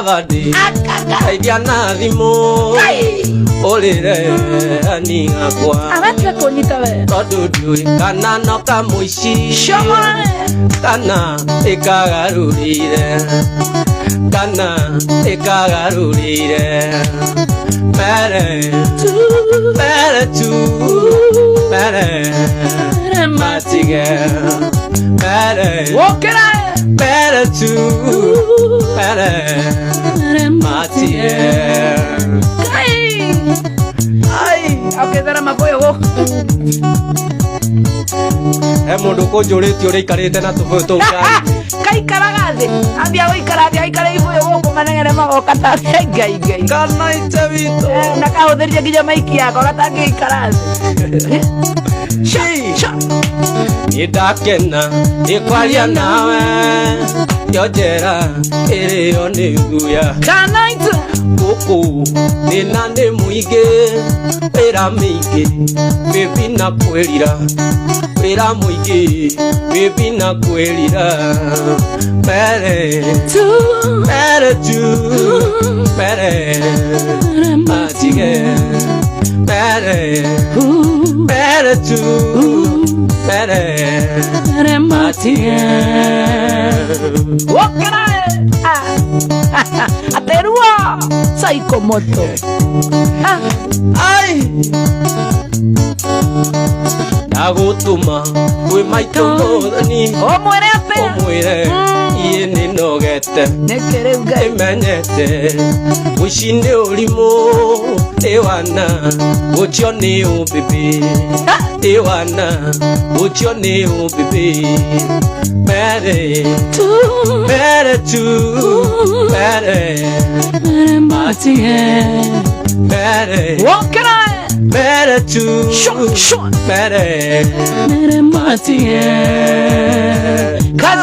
Abadi Akaga. Teithia na thimũ Kai. ũrĩre ani akwa Agatira kũnyita we. Tondũ ndiũĩ kana no kamũici Shomora. Kana ĩkagarũrĩire kana ĩkagarũrĩire mere mere tu mere matige mere Wokera. Mere tu mere matige. Kai. Ai. Akethera maboyo gũkũ. He mũndũ kũnjũrĩtie ũrĩa aikarĩte na tũbũyũ tũu cai. Kaikaraga thĩ. Ambia gũikara thĩ aikare ibũyũ gũkũ maneng'ere magoka ta ngai ngai. Kana ite witũ. Eh, na kahũthĩrire nginya maiki yako gatangĩikara thĩ. Sha, sha. Nĩ ndakena nĩ kwaria nawe yo njera ĩrĩo nĩ thuya. Kana itu. Gũkũ thĩna nĩ mũingĩ wĩra mĩingĩ baby na kwĩrira wĩra mũingĩ baby na kwĩrira mere Tu. Mere tu mere matige mere mere tu mere matige. Wokera. Ah. Aterua. Psychomoto. Ah. Ai ndagũtũma kwĩ maitũ mũthoni. Ũmwĩre atĩa? Ũmwĩre iĩ nĩ nogete. Nĩkĩ rĩu Ngai? Ĩmenyete mũici nĩ ũrimũ ĩwana gũtio nĩ ũmbĩbĩ ĩwana gũtio nĩ ũmbĩbĩ mere Tu. Mere tu mere Matige. Mere Wokera. Mere tu Sho, sho. mere Matige. Kazi.